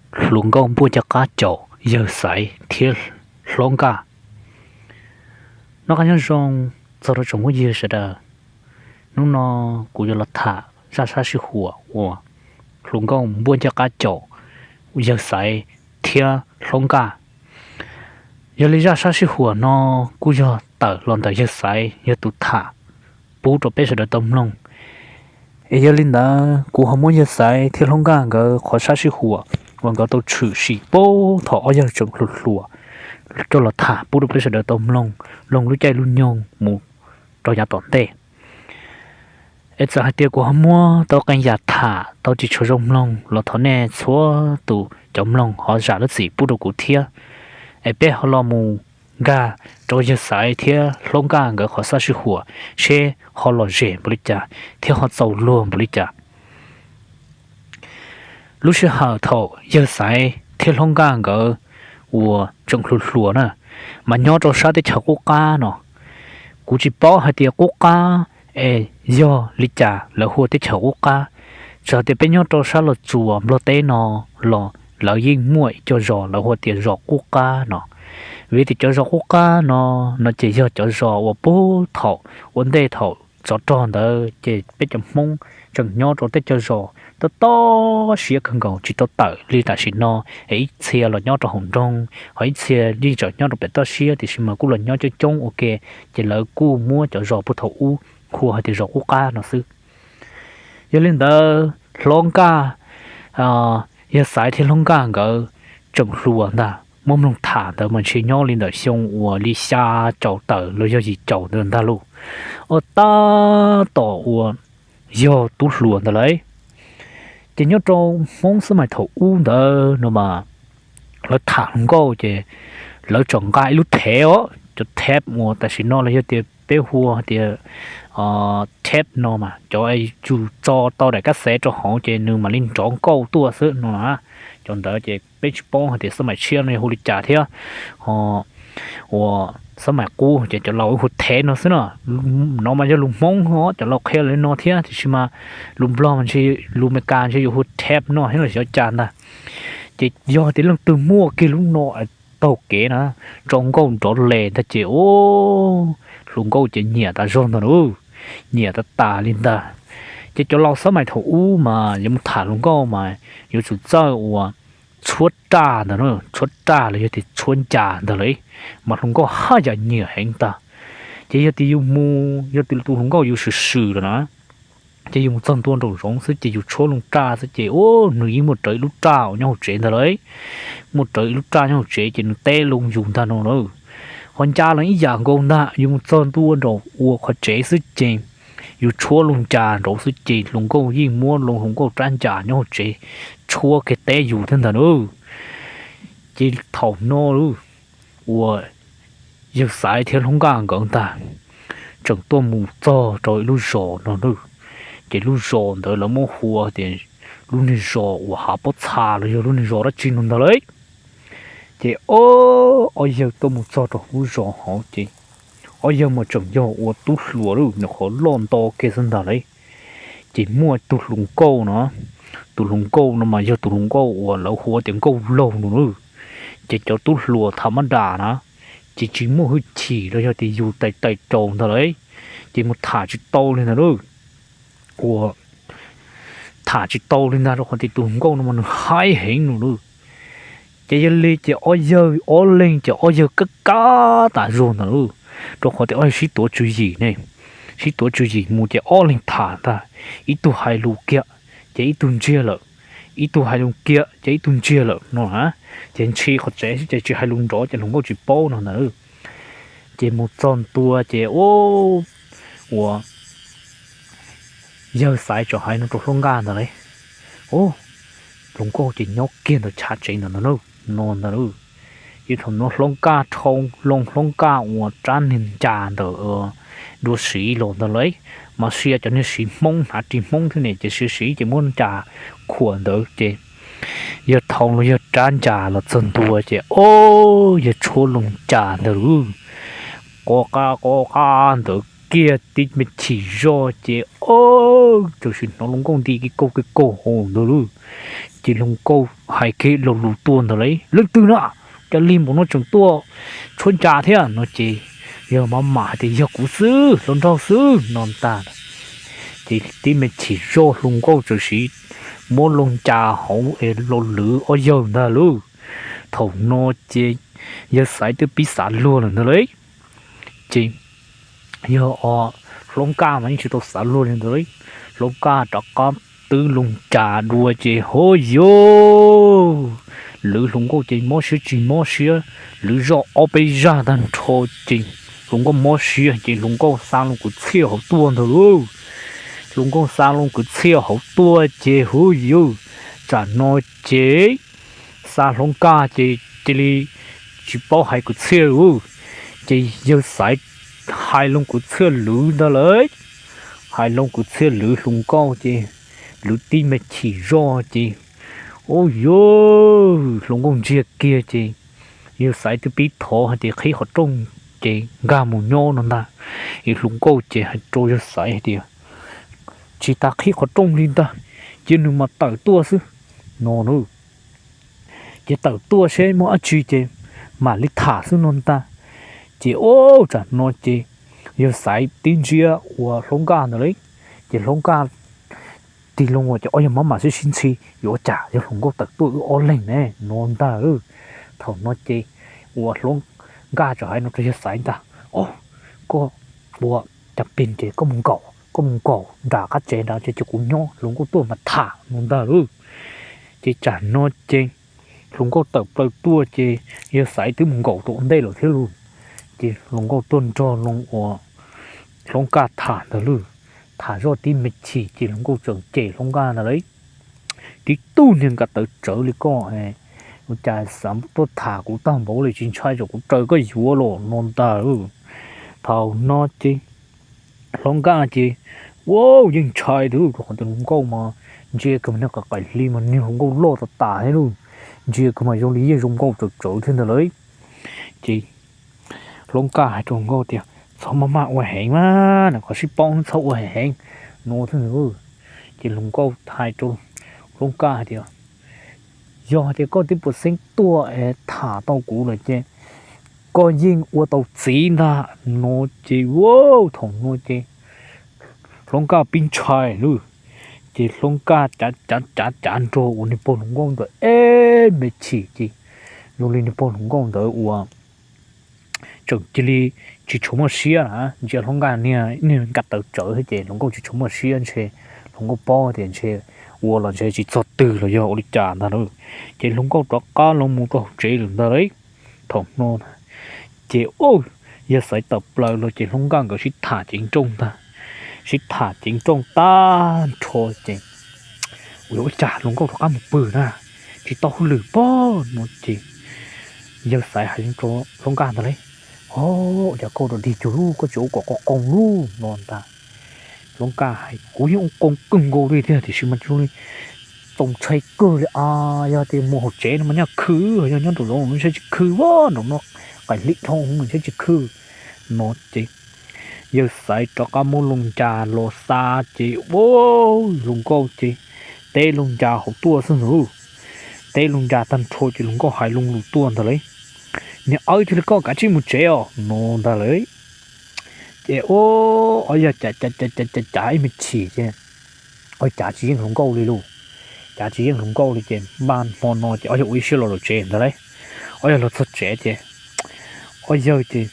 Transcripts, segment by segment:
Hluas nkauj npuaj ncaj qab caum yawg Xaiv thiab hlob Nkaj. Noj qab nyob zoo txog rau tsoom phooj ywg sawv daws. Hnub no kuv yuav los tham zaj sab sij huam uas hluas nkauj npuaj ncaj qab caum yawg Xaiv thiab hlob Nkaj. Yog li zaj sab sij huam no kuj yog tawm los ntawm yawg Xaiv yog tus tham pub rau peb sawv daws tau mloog. Es yog li ntawd kuv ho muab yawg Xaiv thiab hlob Nkaj nkawd qhov sab sij huam uas nkawd tau tshwm sim pub thaum ob yawg tseem hluas hluas coj los tham pub rau peb sawv daws tau mloog, mloog lub caij lub nyoog mus rau yav tom ntej. Es txawm hais tias kuv ho muab tau qee yam tham tau tsis tshua zoo mloog los thov nej txhua tus cov mloog ho zam lub txim pub rau kuv thiab. Es peb ho los mus nkag rau yawg Xaiv thiab hlob Nkaj nkawd qhov sab sij huam seb ho lom zem npaum li cas thiab ho txaus luag npaum li cas. Lub sij hawm thaum yawg Xaiv thiab hlob Nkaj nkawd uas tseem hluas hluas na, mas nyob rau sab teb chaws qub qab no, kuv tsis paub hais tias qub qab es yog li cas lawv hu ua teb chaws qub qab. Txawm tias peb nyob rau sab Los Tsuas Nplog teb no los lawv yeej muaj ib co zos lawv hu tias zos qub qab no. Vim tias cov zos qub qab no, no ces yog cov zos uas pub thaum ua ntej thaum tsov rog ntawd ces peb cov Hmoob tseem nyob rau tej co zos tob tob siab kawg nkaus tsis tau tawm li tam sim no. Es ib txhia los nyob rau hauv nroog, ho ib txhia yeej tseem nyob rau pem toj siab tiam sis mas kuj los nyob coob coob ua ke, ces lawv kuj muab cov zos pub thaum ub hu hais tias zos qub qab no xwb. Yog li ntawd hlob Nkaj, yawg Xaiv thiab hlob Nkaj nkawd tseem hluas ntag, muab mloog tham ntawd mas ntshe nyob li ntawm xyoo uas li xya caum tawm los yog yim caum ntawd ntag lauj. Ua tab tom uas yog tub hluas ntawd lawm. Ces nyob rau Hmoob xab mais thaum ub ntawd no mas lawv tham hluas nkauj ces lawv tseem nqa ib lub thev os, cov theb uas tam sim no los yog tias peb hu tias theb no mas cov yus tso tau daim kab xev rau hauv ces nws mam li nrov nkauj tuaj xwb no. Cov ntawd ces peb tsis paub hais tias xab mais tshiab no yog hu li cas thiab, ho uas xab mais qub ces cov laus hu thev no xwb no. No mas yog lus Hmoob os, cov laus qhia li no thiab tiam sis mas lus Nplog, lus Meskas ntshe yuav hu theb no thiab los xyov cas ntag. Ces yog tias leej twg muaj kiag lub no taug kev na, tso nkauj nrov les ntag ces hluas nkauj ces nyiam tas zog ntag lauj, nyiam tas tas li ntag. Ces cov laus xab mais thaum ub mas yuav mus tham hluas nkauj mas yuav tsum txawj uas tshuab raj ntag, tshuab raj los yog tias tshuab ncas ntag lauj, mas hluas nkauj haj yam nyiam heev ntag. Ces yog tias yus mus, yog tias tus hluas nkauj yus swm swm lawm na, ces yus mus txog ntua nraum zoov xwb ces yus tshuab loo raj xwb ces nws yeej muaj rawv ib lub raj uas nyob hauv tsev ntag lauj. Muaj rawv ib lub raj nyob hauv tsev ces nws teb loo yus ntag no lauj. Ho ncas los ib yam nkaus ntag, yus mus txog ntua nraum ua qhov tsev xwb ces yus tshuab loo ncas nraud xwb ces hluas nkauj yeej muab loo hluas nkauj rab ncas nyob hauv tsev tshuab kiag teb yus thiab ntag lauj. Ces thaum no lauj, uas yawg Xaiv thiab hlob Nkaj nkawd ntag tseem tuaj mus txog rau ib lub zos no lauj. Ces lub zos ntawd lawv muab hu tias lub niag zos uas hav pob txha los yog lub niag zos dab tsi no ntag lauj. Ces ob yawg tuaj mus txog rau lub zos hauv ces ob yawg mas tseem yog ua tub hluas lauj, nyuam qhuav loj nto kiag xwb ntag lauj. Ces muaj tus hluas nkauj no, tus hluas nkauj no mas yog tus hluas nkauj uas lawv hu tias nkauj laug no lauj. Ces cov tub hluas tham mab das na, ces tsis muaj hwj chim los yog tias yus tais tais caus ntag lauj, ces mus tham tsis tau li ntag lauj. Ua tham tsis tau li ntag rau qhov tias tus hluas nkauj no mas nws haib heev no lauj. Ces yog li ces ob yawg ob leeg ces ob yawg kab kab tas zog ntag lauj, rau qhov tias ob yawg sib tuav tswv yim ne, sib tuav tswv yim mus ces ob leeg tham ntag, ib tug hais lus kiag ces ib tug ntsiag lawm, ib tug hais lus kiag ces ib tug ntsiag lawm no na. Ces ntshis qhov tsev xwb ces tsis hais lus nrov ces hluas nkauj tsis paub no ntag. Ces mus txog ntua ces ua yawg Xaiv txawm hais no rau hlob Nkaj ntag lauj, hluas nkauj ces nyob kiag ntawm chav tsev ntawm no no ntag lauj. Ces thaum no hlob Nkaj dhau loo hlob Nkaj ua rab niag ncas ntawm dua siv los ntag lauj, mas sia cov niag siv Hmoob hnav ris Hmoob thiab ne ces siv siv ces muab ncas khuam ntawd ces yawg dhau los yawg rab ncas los txog ntua ces ob yawg tshuab loo ncas ntag lauj, qo qa qo qa ntawd kiag tib me chim zoj ces o, tam sim hnov hluas nkauj nti kiv kaug kiv kaug hauv ntawd lauj. Ces hluas nkauj hais kiag lo lus tuaj ntawd lauj, leej twg na, cas lig npaum no tseem tuaj tshuab ncas thiab no ces yawg maj mam hais tias yog kuv xwb, hluas nraug xwb no ntag. Ces tib me chim zoj hluas nkauj tam sim muab loo ncas hauv es lo lwv ob yawg ntag lauj. Thaum no ces yawg Xaiv twb pib xav luag lawm ntag lauj. Ces yog hluas nkauj mas yeej tsis tau xav luag li ntawd lauj. Hluas nkauj rov qab twb loo ncas dua ces hov yus lwv hluas nkauj ces mob siab tsis mob siab, lwv zoj ob peb zaj tag nrho ces hluas nkauj mob siab ces hluas nkauj xa loo kwv txhiaj hauv tuaj ntag lauj. Hluas nkauj xa loo kwv txhiaj hauv tuaj ces hov yus, tsam no ces xa hluas nkauj ces cia li tsis paub hais kwv txhiaj lauj. Ces yawg Xaiv hais loo kwv txhiaj lwv ntag lauj. Hais loo kwv txhiaj lwv hluas nkauj ces lwv tib me chim zoj ces hov yus, hluas nkauj ntsiag kiag ces yawg Xaiv twb pib thov hais tias qhib qhov rooj ces nkag mus nyob no ntag. Es hluas nkauj ces hais rau yawg Xaiv hais tias tsis tas qhib qhov rooj li ntag, cia nws mas tawm tuaj xwb no na. Ces tawm tuaj seb muaj dab tsi ces mam li tham xwb no ntag. Ces o, tsam no ces yawg Xaiv tib ntsiab uas hluas nkauj ntawd lauj. Ces hluas nkauj tig loo ua ces ob yawg maj mam sib sib ntxhi yuav ua cas yog hluas nkauj tawm tuaj wb ob leeg ne no ntag lauj. Thaum no ces uas hluas nkauj txawm hais no rau yawg Xaiv ntag, o, koj ua cas pes ces koj mus nkaum, koj mus nkaum nram qab tsev nrad ces cia kuv nyob, hluas nkauj tuaj mas tham no ntag lauj. Ces tsam no ces hluas nkauj tawm plaws tuaj ces yawg Xaiv twb mus nkaum rau ua ntej lawm thiab lauj. Ces hluas nkauj tuaj nrog loo uas hluas nkauj tham ntag lauj. Tham zoj tib me chim ces hluas nkauj tseem cem hluas nkauj ntag lauj, tib tug niag nkav tawv tsawv li koj, ua cas xav tuaj tham kuv tag npaum li, tsis ntshai tsam kuv raws koj yuav los no ntag lauj. Thaum no ces hluas nkauj ces, ua, yeej ntshai tiag lauj, rau qhov tias hluas nkauj mas ntsia kiag mas niag qaim qaim hli mas niag hluas nkauj loj tas tas thiab lauj, ntsia kiag mas zoo li yeej zoo nkauj tsawv tsawv thiab ntag lauj. Ces hluas nkauj hais rau hluas nkauj tias txhob maj maj ua heev mas, qhov sib paub txhob ua heev no thiab ntag. Ces hluas nkauj hais rau hluas nkauj hais tias yog hais tias koj twb puas xeeb tuaj es tham tau kuv lawm ces koj yeej ua tau txiv ntag no. Ces ua thaum no ces hluas nkauj pib ntshai lauj. Ces hluas nkauj cav cav cav cav nrog uas niag pog hluas nkauj ntawd ib me chim ces zoo li niag pog hluas nkauj ntawd uas tseem cia li tsis tshua muaj siab na, ntsia hluas nkauj niag nkav tawv tsawv thiab ces hluas nkauj tsis tshua muaj siab, ntshe hluas nkauj paub tias ntshe ua los ntshe tsis txog twg los yog ua li cas ntag lauj. Ces hluas nkauj rov qab los mus rau hauv tsev lawm ntag lauj. Thaum no ces yawg Xaiv tawm plaws los ces hluas nkauj nkawd sib tham ceev nrooj ntag, sib tham ceev nrooj tag nrho ces ua cas hluas nkauj rov qab mus pw na, tsis tau hauj lwm pob no ces yawg Xaiv hais rau hluas nkauj ntag lauj, o, ua cas koj rov dig cuag lub, koj tsis ua kom qoo qoo lub no ntag. Hluas nkauj hais kuv yeej ua qoo kawg nkaus li thiab tiam sis mas zoo li txaus ntshai kawg li a, yog tias mus hauv tsev no mas nyaj khw, yog nyob nraum zoov no ntshe tsis khw, nraum no qaim hli dhau ntshe tsis khw no ces yawg Xaiv rov qab muab loo ncas los xa ces ua hluas nkauj ces teb loo ncas hauv tuaj xwb ntag. Teb loo ncas tag nrho ces hluas nkauj hais loo lus tuaj ntag lauj, niag awb thiaj li koj kav tsij mus tsev os no ntag lauj. Ces ob yawg cav cav cav cav cav ib me chim ces ob yawg cav tsis yeej hluas nkauj li lauj. Cav tsis yeej hluas nkauj li ces npaj hmo no ces ob yawg ua ib siab los lawm tsev ntag lauj. Ob yawg los txog tsev ces ob yawg ces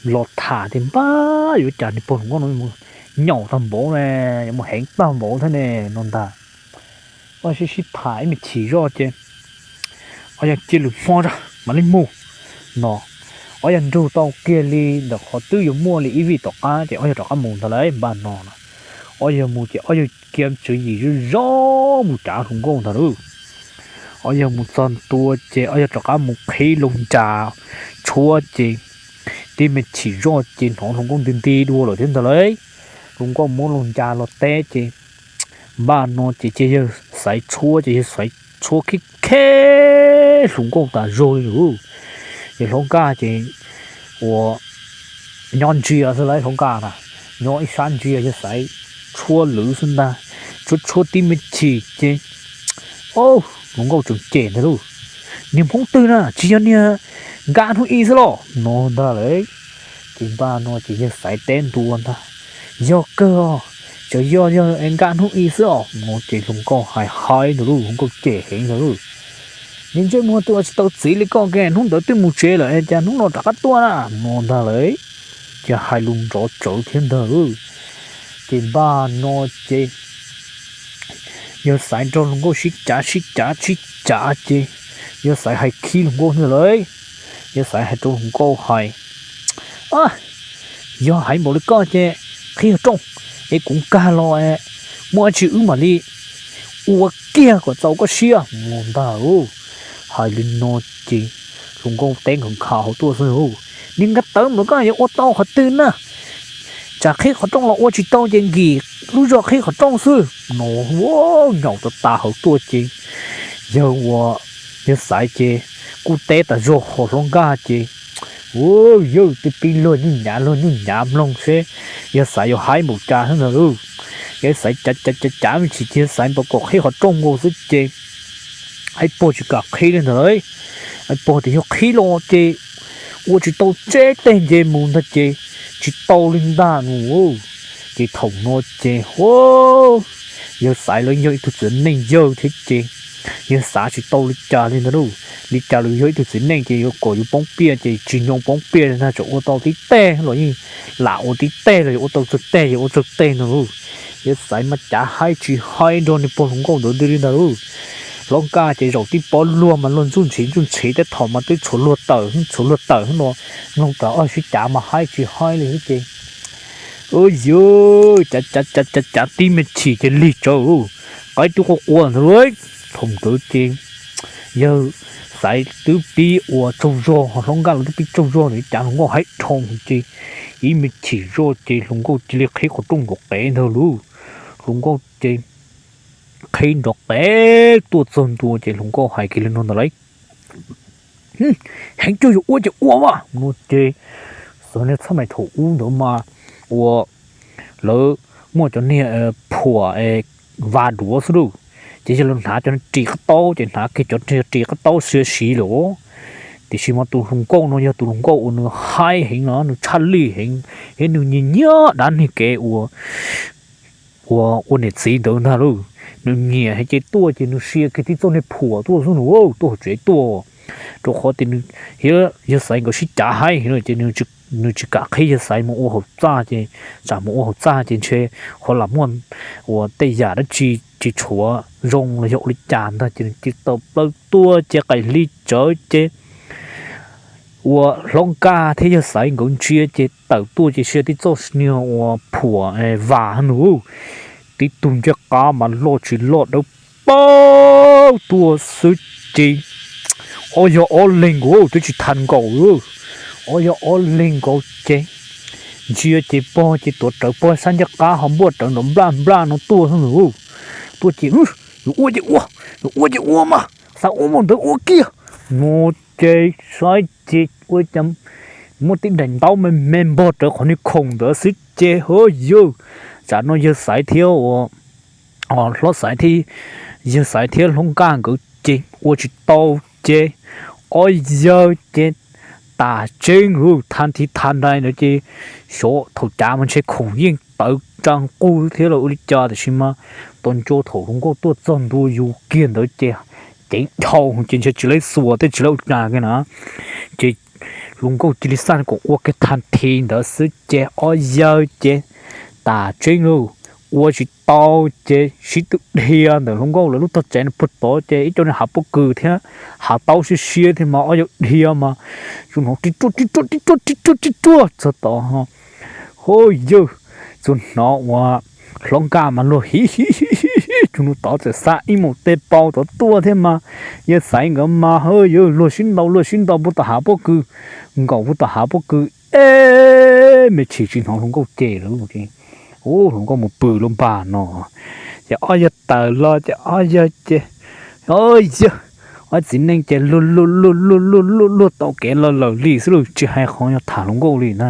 los tham tias npab yuav cas niag pog hluas nkauj no mus nyaum tag npaum ne, yuav mus heev tag npaum thiab ne no ntag. Ob yawg sib sib tham ib me chim zoj ces ob yawg cia lwm hmo tso mam li mus no. Ob yawg nrug tau kiag li ntawm qhov twb yuav muaj li ib vij tom qab ces ob yawg rov qab mus ntag lauj. Npaj no na, ob yawg mus ces ob yawg cia tswv yim zoo zoo mus cav hluas nkauj ntag lauj. Ob yawg mus txog ntua ces ob yawg rov qab mus qhib loo ncas tshuab ces tib me chim zoj ces hnov hluas nkauj nti nti dua lawm thiab ntag lauj. Hluas nkauj muab loo ncas los teb ces npaj no ces cia yawg Xaiv tshuab ces yawg Xaiv tshuab khib khib hluas nkauj tas zog li lauj. Ces hluas nkauj ces ua nyob ntsia xwb lauj, hluas nkauj na, nyob ib sab ntsia yawg Xaiv tshuab lwm xwb ntag, tshuab tshuab tib me chim ces hluas nkauj tseem cem ntag lauj, niag Hmoob twg na tsis yog niag Nkaj Hnub Ib xwb los no ntag lauj. Ces npaj no ces yawg Xaiv teb ntua ntag, yog kawg os, tseem yog yog Nkaj Hnub Ib xwb os no ces hluas nkauj hais hais ntag lauj, hluas nkauj cem heev ntag lauj. Niag ntsej muag twg ua tsis tau txiv li koj ke, hnub ntawd twb mus tsev lawm cas hnub no rov qab tuaj na no ntag lauj. Ces hais lus nrov tsawv thiab ntag lauj. Ces npaj no ces yawg Xaiv nrog hluas nkauj sib cav sib cav sib cav ces yawg Xaiv hais khib hluas nkauj ntag lauj. Yawg Xaiv hais rau hluas nkauj hais, yog hais npaum li koj ces qhib qhov rooj es kuv nkag los muaj dab tsi wb mam li ua kiag kom txaus koj siab no ntag lauj. Hais li no ces hluas nkauj teb nkhaus nkhaus hauv tuaj xwb, niag nkaj tawv npaum li koj yuav ua tau qhov twg na, tsam qhib qhov rooj los ua tsis tau ces nkim lub zog qhib qhov rooj xwb no. Nyaum tas tas hauv tuaj ces yawg ua, yawg Xaiv ces kuj teb tas zog ho hluas nkauj ces, u, yawg twb pib luag nyuj nyav luag nyuj nyav mloog seb yawg Xaiv yuav haib npaum cas xwb ntag lauj. Yawg Xaiv cav cav cav cav me chim ces yawg Xaiv npaj kom qhib qhov rooj nkaus xwb ces Aib Pog tsis kam qhib li ntag lauj. Aib Pog tias yog qhib los ces ua tsis tau tseb teg nce mus ntag ces tsis tau li ntag no. Ces thaum no ces hu, yawg Xaiv lawv yog ib tug txiv neej yawg thiab ces yawg xav tsis tau li cas li ntag lauj. Li cas los yog ib tug txiv neej ces yuav kom yus poob piaj ces tsis nyoo poob piaj li ntag, tseem ua tau tib teg los yeej lam ua tib teg los yog ua tau tsawg teg yog ua tsawg teg no lauj. Yawg Xaiv mas cav haib tsis haib nrog niag pog hluas nkauj ntawd li ntag lauj. Hluas nkauj ces zaum tib pob luag mas luag ntxuj ntshis ntxuj ntshis tej thaum mas twb tshuav luag tawm tshuav luag tawm no, mloog tas ob sib cav mas haib tsis haib li ces, u, yawg cav cav cav cav cav tib me chim ces lig tsawv, qaib twb quaj quaj ntag lauj. Thaum ntawd ces yawg Xaiv twb pib ua tsaug zog ho hluas nkauj los twb pib tsaug zog ntawd cav hluas nkauj haib dhau ces ib me chim zoj ces hluas nkauj cia li qhib qhov rooj nrov qev ntag lauj. Hluas nkauj ces qhib nrov qev tuaj txog ntua ces hluas nkauj hais kiag li no ntag lauj, heev cuag yuav ua ces ua mas no ces xyov niag txhab mais thaum ub ntawd mas ua lawv muaj cov niag phuam vas duav xwb lauj. Ces yog lawv hnav cov ris qab taub ces hnav kiag cov ris qab taub xiav siv lawm. Tiam sis mas tus hluas nkauj no yog tus hluas nkauj uas nws haib heev no nws tshaj lij heev thiab nws nyiam nyiam dab niag kev ua ua niam txiv ntawd ntag lauj. Nws nyiam heev ces tuaj ces nws sia kiag tib txoj niag phuam tuaj xwb nws tuaj hauv tsev tuaj, rau qhov tias nws thiab yawg Xaiv nkawd sib cav haib heev lawm ces nws tsis kam qhib yawg Xaiv mus ua hauv txaj ces tsam mus ua hauv txaj ces ntshe ho lam muaj ua tej yam dab tsi tsis tshuav zoo los yog ua li cas ntag ces nws cia li tawm plaws tuaj ces qaim hli tsawv ces ua hlob nkaj thiab yawg Xaiv nkawd ntsia ces tawm tuaj ces sia tib txoj niag ua phuam vas nus, tib tug ncej qab mas loj tsis loj dawb paug tuaj xwb ces ob yawg ob leeg nkaus twb tsis tau nkaus, ob yawg ob leeg nkaus ces ntsia ces pog ces tuav rawv pog sab ncej qab ho npuaj rawv nrov nplaj nplaj no tuaj xwb nus. Tuaj ces yuav ua ces ua, yuav ua ces ua mas, xav ua mus ntawd ua kiag no ces saib ces ua cas muaj tib daim ntaub me me npog rawv qhov niag khoom ntawd xwb ces ha yawg, tsam no yawg Xaiv thiab ua hlob Xaiv thiab, yawg Xaiv thiab hlob nkaj nkawd ces ua tsis tau ces ob yawg ces tas tseeb lug tha nthi tha nrai ntawd ces xyov thaum cav mas ntshe khoom yeej tawv tsa nqug thiab los ua li cas tiam sis mas tau ncua thaum hluas nkauj tuaj txog ntua yus kiag ntawd ces ceev dhau ces ntshe tsis laib xuas thiab tsis laib ua cas kiag na. Ces hluas nkauj cia li xaj kom ua kiag tha nthi ntawd xwb ces ob yawg ces tas tseeb lug ua tsis tau ces sib tw dhia ntawm hluas nkauj lawv lub tog tsev no puag tod ces ib co niag hav pob kws thiab hav taub siab siab thiab mas ob yawg dhia mas tsuas hnov ri ruaj ri ruaj ri ruaj ri ruaj ri ruaj txog tod ho, ha yawg, tsuas hnov ua hlob nkaj mas luag hiv hiv hiv hiv tsuas hnov tod txawm xa ib mus tej pau tod tuaj thiab mas yawg Xaiv nkawd mas ha yawg luag sib ntaus luag sib ntaus puag tom hav pob kws, nkaum puag tom hav pob kws eb me chim tsis hnov hluas nkauj cem lawm ces, u, hluas nkauj mus pw lub npag no ces ob yawg tawm los ces ob yawg ces, o yawg, ob txiv neej ces luag luag luag luag luag luag luag tau kev los lawm li xwb lug tsis hais qhov yog tham hluas nkauj li na.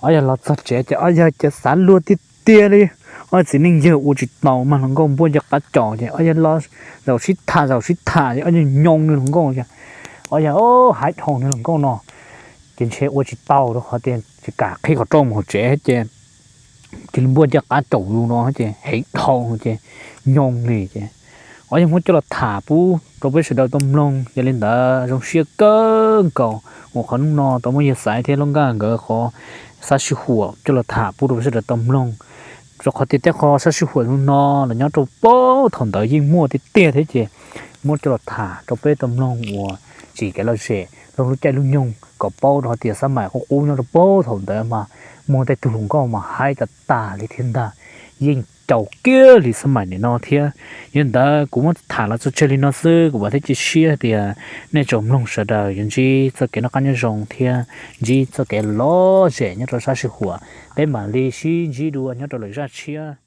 Ob yawg los txog tsev ces ob yawg ces xav luag tiag tiag li. Ob txiv neej yawg ua tsis tau mas hluas nkauj npuaj nco qab caum ces ob yawg los zaum sib tham zaum sib tham ces ob yawg nyoo nws hluas nkauj, ob yawg hais dhau nws hluas nkauj no ces ntshe ua tsis tau rau qhov tias tsis kam qhib qhov rooj mus hauv tsev ces cia li npuaj nco qab caum yus no ces heev dhau ces nyoo nws ces ob yawg muab coj los tham pub rau peb sawv daws tau mloog. Yog li ntawd zoo siab kawg nkaus uas qhov hnub no tau muab yawg Xaiv thiab Lub Nkaj nkawd qhov sab sij huam coj los tham pub rau peb sawv daws tau mloog. Rau qhov tias tej qho sab sij huam zoo no los nyob rau puag thaum ntawd yeej muaj tiag tiag thiab ces muab coj los tham rau peb tau mloog uas tsim kev lom zem rau lub caij lub nyoog kom paub rau qhov tias xab maim qub qub nyob rau puag thaum ntawd mas muaj tej tug hluas nkauj mas haib tas tas li thiab ntag. Yeej caum kiag li xab maim nim no thiab. Yog li ntawd kuv muab tham los txog tseg li no xwb, kuv vam thiab cia siab tias nej tsoom mloog sawv daws yuav ntsib txoj kev noj qab nyob zoo thiab ntsib txoj kev lom zem nyob rau sab sij huam. Peb mam li sib ntsib dua nyob rau lwm zaj tshiab.